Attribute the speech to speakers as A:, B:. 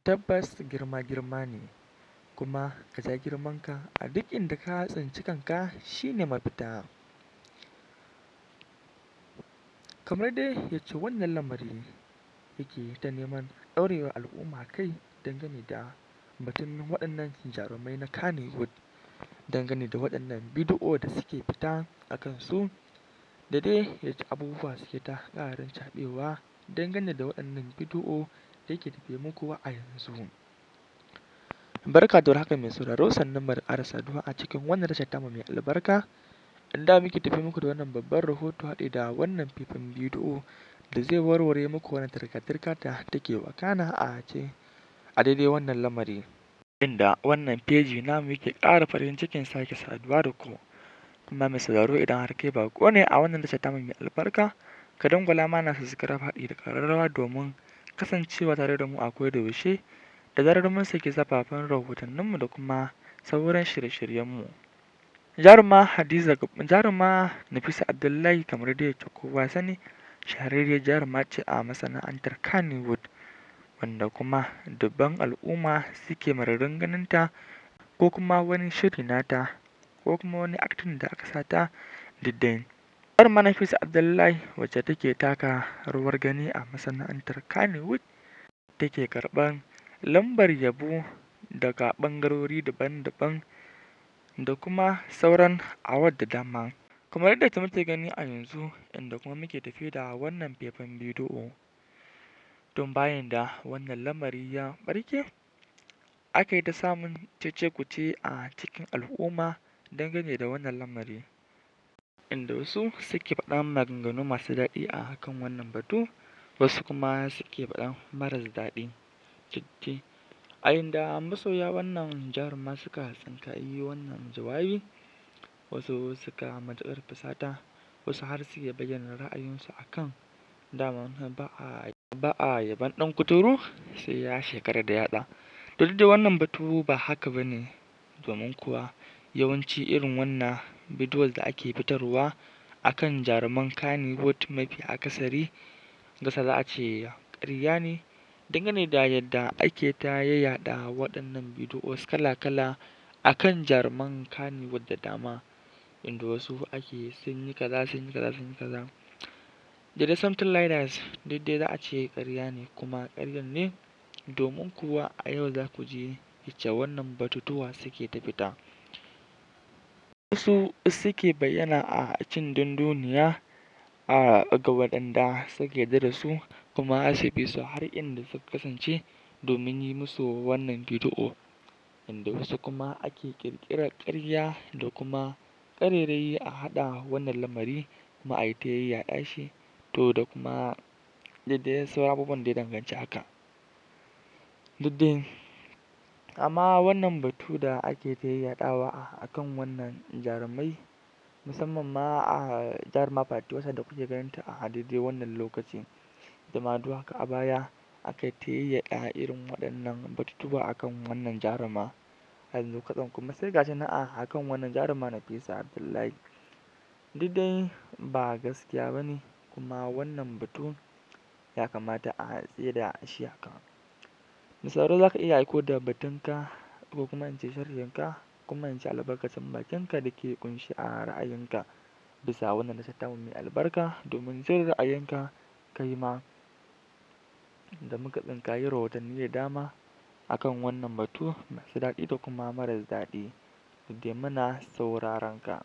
A: Tabbas girma girma ne, kuma ka ja girmanka a duk inda ka tsinci kanka shine mafita. Kamar dai yacce wannan lamari yake ta neman ɗaurewa al'umma kai dangane da batun waɗannan jarumai na Kannywood, dangane da waɗannan bidiyo da suke fita a kansu, da dai yacce abubuwa suke ta ƙara rincaɓewa dangane da waɗannan bidiyo da yake tafe muku a yanzu. Barka da warhaka mai sauraro, sannunmu da ƙara saduwa a cikin wannan tashar tamu mai albarka, inda muke tafe muku da wannan babban rahoto haɗe da wannan faifan bidiyo da zai warware muku wannan turka-turka da take wakana a ce a daidai wannan lamari. Inda wannan feji namu yake ƙara farin cikin sake saduwa da ku. Kuma mai sauraro, idan har kai baƙo ne a wannan tashar tamu mai albarka, ka dangwala mana subscribe haɗi da ƙararrawa domin kasancewa tare da mu a koda yaushe da zarar mun saki zafafan rahotanninmu da kuma sauran shirye-shiryenmu. Jaruma Hadiza, jaruma Nafisa Abdullahi, kamar dai yacce kowa sani, shahararriyar jaruma ce a masana'antar Kannywood, wanda kuma dubban al'umma suke mararin ganinta ko kuma wani shiri nata ko kuma wani acting da aka sata duk dai. Jaruma Nafisa Abdullahi, wacce take taka rawar gani a masana'antar Kannywood, take karɓan lambar yabo daga ɓangarori daban-daban da kuma sauran award da dama. Kamar yadda muke gani a yanzu, inda kuma muke tafe da wannan faifan bidiyo, tun bayan da wannan lamari ya ɓarke, aka yi ta samun cece-kuce a cikin al'umma dangane da wannan lamari, inda wasu suke faɗan maganganu masu daɗi a kan wannan batu, wasu kuma suke faɗan maras daɗi. A inda masoya wannan jaruma suka tsinkayi wannan jawabi, wasu suka matuƙar fusata, wasu har suke bayyana ra'ayinsu a kan daman ba a yabon ɗan kuturu sai ya shekara da yatsa. To, duk da wannan batu ba haka ba ne, domin kuwa yawanci irin wannan bidiyos da ake fitarwa a kan jaruman Kannywood, mafi akasari gaskiya za a ce ƙarya ne, dangane da yadda ake ta yayyaɗa waɗannan bidiyos kala-kala a kan jaruman Kannywood da dama, inda wasu ake sun yi kaza, sun yi kaza, sun yi kaza, da dai something like that. Duk dai za a ce ƙarya ne, kuma ƙaryan ne, domin kuwa a yau za ku ji yacce wannan batutuwa suke ta fita. Wasu suke bayyana a cin dunduniya a ga waɗanda suka yarda da su, kuma su bi su har inda suka kasance domin yi musu wannan bidiyo, inda wasu kuma ake ƙirƙirar ƙarya da kuma ƙarairayi a haɗa wannan lamari, kuma a yi ta yayyaɗa shi, to da kuma da dai sauran abubuwan da ya danganci haka. Duk dai amma wannan batu da ake ta yayyaɗawa a kan wannan jarumai, musamman ma a jaruma Fati Wata da kuke ganin ta a daidai wannan lokaci, ita ma duk haka a baya aka ta yayyaɗa irin waɗannan batutuwa a kan wannan jaruma. A yanzu kwatsam kuma sai ga shi nan a kan wannan jaruma Nafisa Abdullahi. Duk dai ba gaskiya ba ne, kuma wannan batu ya kamata a tsaida shi haka. Mai sauraro, za ka iya aiko da batunka, ko kuma in ce sharhinka, kuma in ce albarkacin bakinka da ke ƙunshe a ra'ayinka bisa wannan tashar tamu mai albarka, domin jin ra'ayinka kai ma, da muka tsinkayi rahotanni da dama akan wannan batu, masu daɗi da kuma maras daɗi. Duk dai muna sauraron ka.